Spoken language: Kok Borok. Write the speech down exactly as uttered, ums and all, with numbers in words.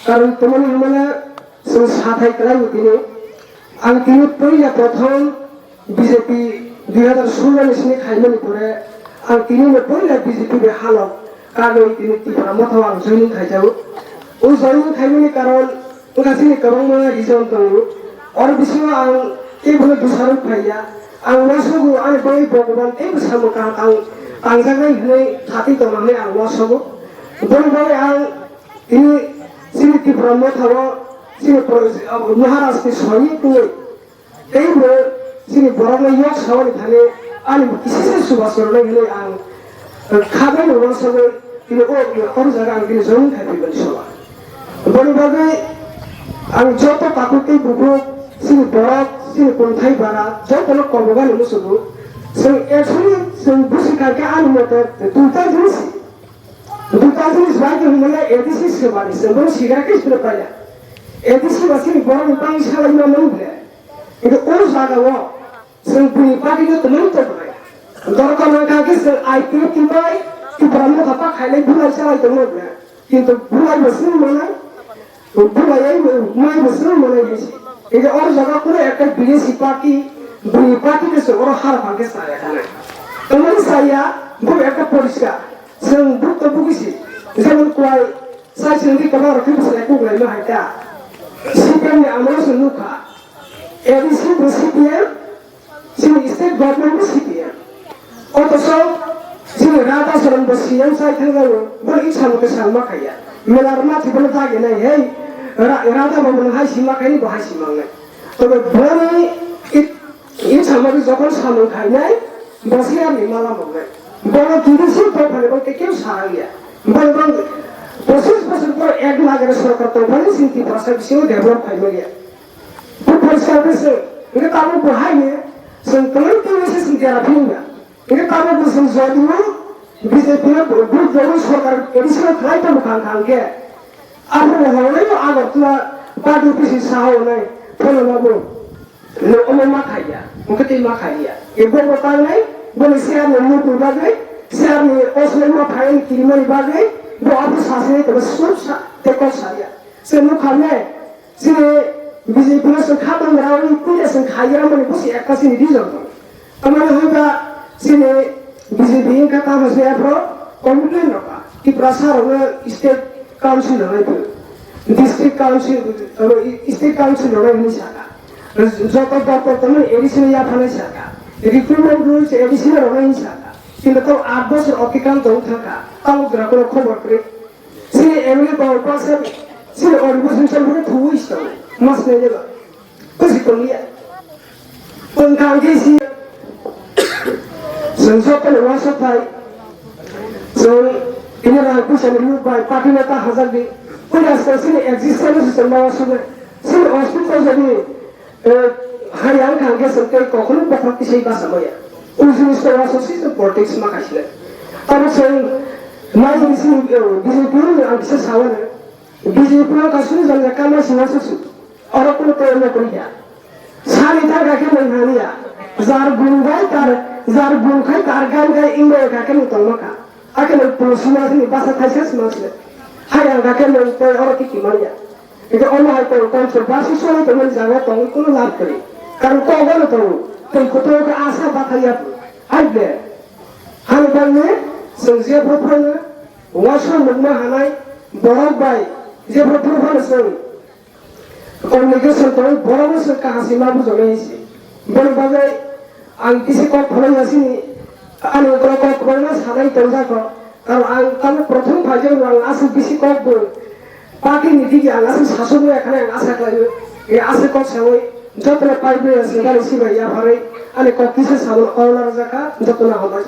Karon tongmani hwnmano chwng sathai kwlaio tini. Ang tini puila prothom B J P dui hazar solo ni sini khaimani pore ang tini no puila B J P bai halok kagwi tini Tipra Motha o ang joining khaijago. O joining khaimani karon wngkha chini kwbangma reason tongo. Oro bisingo ang kebono dusarok phaiya. Ang uansukgo ani bagwi Bhogoban teibo samung kaham ang tangjaknai hwnwi khatwi tongna hwnwi ang uansukgo. Boni bagwi ang tini chini Tipra Motha o chini pro-, Maharaj ni soni twi teibo chini borok no yok sawani thani ani kisi se chubachu rwnai hinwi ang kha bai no uansugwi tini o, o jaga ang tini joining khai phaibansukha. Boni bagwi ang joto takhuk tei bukhuk chini borok chini kunthai bara joto no kobogani muchungo. Chwng actually chwng busi kha khe ani mote duita jinis Duita jinis bai tong mane A D C se bari se bono sigara ke sura paya. A D C ba sini borok ni bang salai ma mani bile. Itu o jaga o sing bini party no temen to bai. Dorkar nang ka ke sing I P F T bai ki borok no thapa khailai bulai salai tong bile. Kintu bulai bo sini mana Bulai mai bo sini mana hisi. Itu o jaga kuno ekta B D C party bini party ke se oro har phang ke saya kana. Temen saya bo ekta poriskar. Chwng buk to bugisi, jemon kwlai sai chwng di kwbang rok khe bwsai kuk laima hai ta. C P M ni amolo chwng nukha, A D C bo C P M, chini state government bo C P M. Othocho chini Radha Charan bo C M sai thangjago, bo i samung khe samma khaiya. Mela rwma thwiphano dagi nai, hei, Ra-, Radha bo hai sima khaini bo hai sima wngnai. Tobe boni i Insha Allah, jokhon samung khainai, bwswk ni mala mwnai. Bono kiri si tongphani bang tei keu sarang ya. Bang bang pochis bosor por ek lakh ni sorkar tongphani sing Tiprasa bisingo develop khaimani ya. Bu poisa bese, nge tamu bu hai ne, sing tengel tengel se sing jara phim ya. Nge tamu bu sing jodi ma, B J P na bu, bu jodo sorkar kiri si khlai tong khang khang ke. Abo hwnwi Agartala party office saha hwnwi phone ma bo. No omo ma khaiya, hwnkhe tei ma khaiya. E bo bo tangnai, boni chair ni muitu bagwi, chair ni osle ma phaini kirimani bagwi, bo abo sasini tebo sub sa, tei kok saya. Se nukha ne, chini B J P no se kha tong rawi, puila se khaiya mani bo se ekta chini reason tong. Tamani hwnba chini B J P wngkha tamo se aphro commitment rokha. Tiprasa rokno state council rwnai phuru, district council, abo state council rwnai hwnwi sakha. Joto doptor tongmani A D C no yapharnai sakha. Recruitment rules A D C no rwnai hwnwi sakha. Kintu tamo aat bosor otikranto wng thangkha. Tamo gra kono khobor kwrwi. Chini M L A power person, chini organization phuru thuwi stongo. Mas nai jeba. Kusi tongya. Tongkha hwnkhe si. Chwng jotono uansuk phai. Chwng tini rang puisa ni muk bai party no ta hajak di. Puila se chini existence se chwng ma uansuknai. Chini hospital jodi, eh, hai ang kha hwnkhe chwng tei kokno bokhorok tisai basa maya. O jinis no uansuk si chwng politics ma khaisile. Tamo chwng mai ni chini, eh, B J P ni ang kisa sawano. B J P no kasuni jang kama sima susu. Oro kuno tei no kuri ya. Sani ta ga khe nang hani ya. Jar gun gai tar, jar gun khai tar gan gai ingbo ga khe nang tongma kha. Akhe nang pung sima sini basa thaisa sima sini. Hai ang ga khe nang tei oro kiki man ya. Eke ono hai tong tong so basi soi tong man jaga tong kuno lab kuri. Karon ko ga no tong. Tong kuto ga asa ba thai ya. Hai ble. Hani bang ne, sing je phro phro ne, waso mukma hanai, borok bai, je phro phro phano sing. Communication tong borok no sing kaham sima bujoknai si. Boni bagwi ang kisi kok phano yasini, ani ukra kok kwbangma sanai tongjak kho. Karon ang tamo prothom phaijak no ang aswk bisi kok bo. Party ni digi ang aswk sasok ya khana ang asa khlaio. E aswk kok sawi, jotono pai bai aswk gari sibai yapharwi, ani kok kisa sabon orna rwjak kha, jotono hambai.